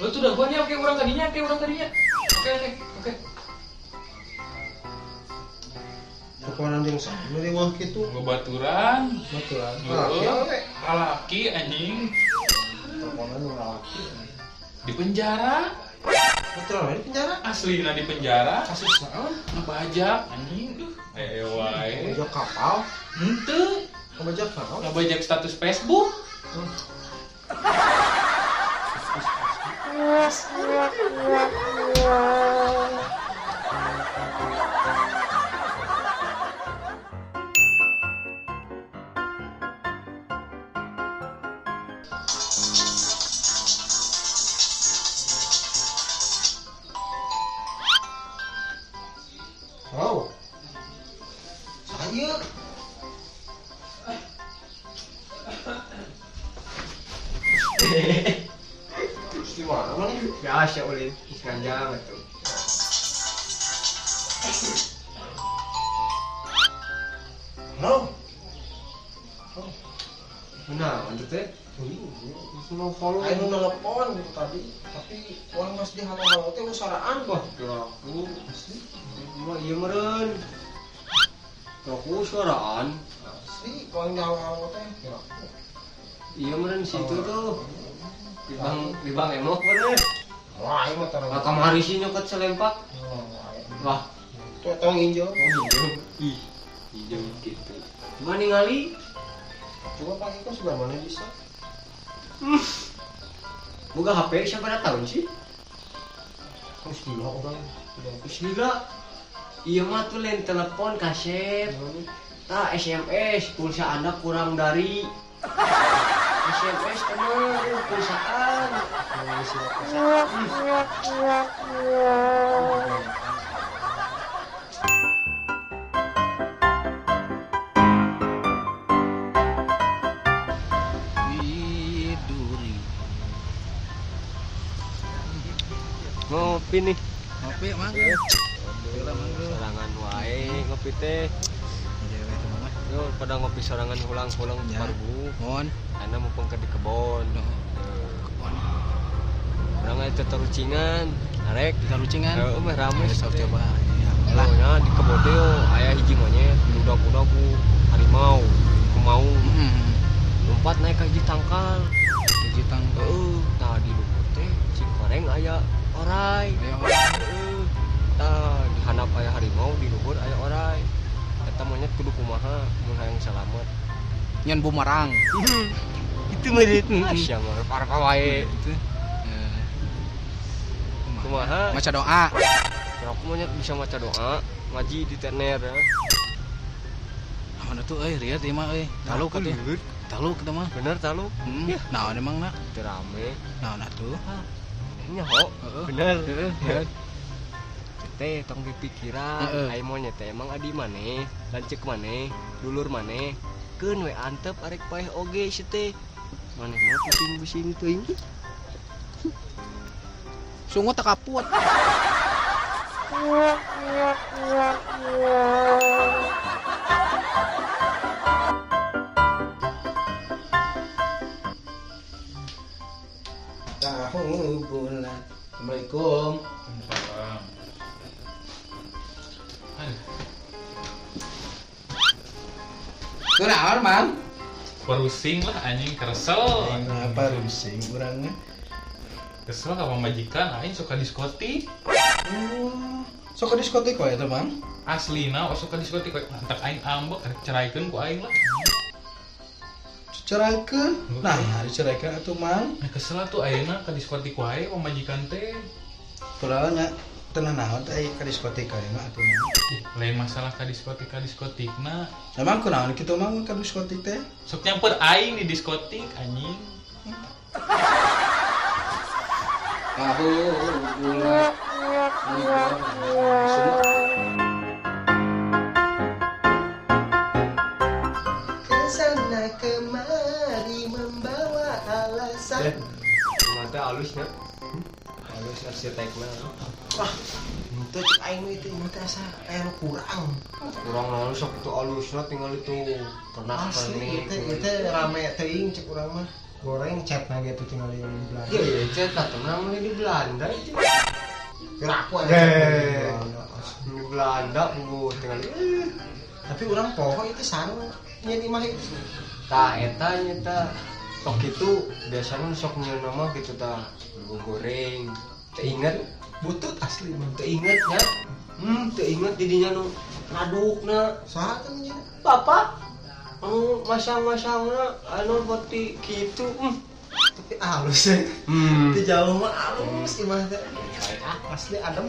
Itu udah gua nya oke urang kadinya, oke urang kadinya. Oke oke oke. Teleponan jeung saha nu riweuh kitu? Babaturan, baturan. Lalaki, lalaki anjing. Teleponan jeung lalaki. Di penjara. Betul, di penjara? Aslina di penjara. Kasus naon? Ngebajak anjing duh. Wae. Ngebajak kapal? Henteu. Ngebajak naon? Ngebajak status Facebook. Halo. Saya. Terus di mana nih? Biasa ulin, nganjang atuh. Halo. Oh. Nah, lanjut teh. Mau follow. Ayo nu nelpon gitu tadi, tapi orang masih di halo-halo teh usaraan wah. Aku asli. Mah ieu meureun. Aku suaraan. Asli, orang di halo-halo teh. Iya meureun situ tuh. Di Bang Emok meureun. Wah, ieu mah tarang. Lah kamari sih nyokot selempak. Wah, tuh tong injo. Ih, hijau gitu. Cuma ningali coba pakai kok sudah mana bisa. Boga HP siapa tahun sih? Terus gila orang. Terus gila. Iya mah tuh lain telepon kasep. Tah SMS pulsa Anda kurang dari SMS teman pulsaan. Ngopi nih. Ngopi mang. Sorangan wae ngopi teh. Yo pada ngopi sorangan hulang-hulang parbu. Mohon. Ana mumpung ke di kebon. Kebon. Urang aya teterucingan, arek teterucingan. Heeh, meh rame sok coba. Ya lah di kebon teh aya hiji monyet, budak-budak ku harimau, kumau. Lompat naik ka hiji tangkal. Hiji tangkal. Heeh, tah di luhur teh cikoreng aya orai. Heeh. Tah di handap aya harimau, di luhur aya orai. Eta monyet kudu kumaha mun hayang salamet. Nyen bumerang. Itu mah sia mah parka wae. Kumaha? Maca doa. Aku monyet bisa maca doa, ngaji di tener ya. Naon atuh euy rieu teh mah euy. Taluk atuh. Taluk teh mah. Bener taluk. Naon emang na? Teu rame. Naon atuh? Nyaho. Bener. Heeh. Teh tong dipikiran, ai monyet teh emang adi maneh, lanceuk maneh, dulur maneh, keun we antep arek paeh oge si teh. Maneh mah pusing-pusing teuing. Sungut tak kaput. Tahu bulat. Assalamualaikum. Waalaikumsalam. Kunaon, Mang? Pusing lah anjing, kesel. Kenapa rusing urangnya? Kesel sama majikan aing suka diskotik. Oh, suka diskotik wae eta, Mang? Aslina suka diskotik wae. Entak aing ambek rek ceraikeun ku aing lah. Ceraikeun? Nah, diceraikan atuh, Mang. Nah, kesel atuh ayeuna ka diskotik wae pamajikan teh. Kunaon nya? Tenang naon teh ka diskotik ayeuna atuh, Mang. Lain masalah ka diskotik ka diskotikna. Emang kunaon kitu Mang ka diskotik teh? Sok nyamper aing di diskotik anjing. Tahu bulat. Kesana kemari membawa alasan. Mata halusnya. Halus arsitekna. Wah, itu cek aing itu mah asa aya nu kurang. Kurang naon sok itu alusna tinggal itu. Pernah asli itu rame teuing cek urang mah. Goreng chatna gitu tinggal di Belanda. Iya, iya, chat lah tenang di Belanda itu. Kira aku aja di Belanda. Di Belanda bu tinggal. Tapi orang poho itu sareng nyen imah itu. Tah eta nya tah. Sok itu biasanya sok nyeun mah gitu tah. Goreng. Teu inget butut asli mah. Teu inget nya. Teu inget didinya nu ngadukna. Saha teh nyeun? Bapak. Anu masang-masangna anu boti kitu. Tapi halus ya. Di jauh mah halus imah teh. Asli adem.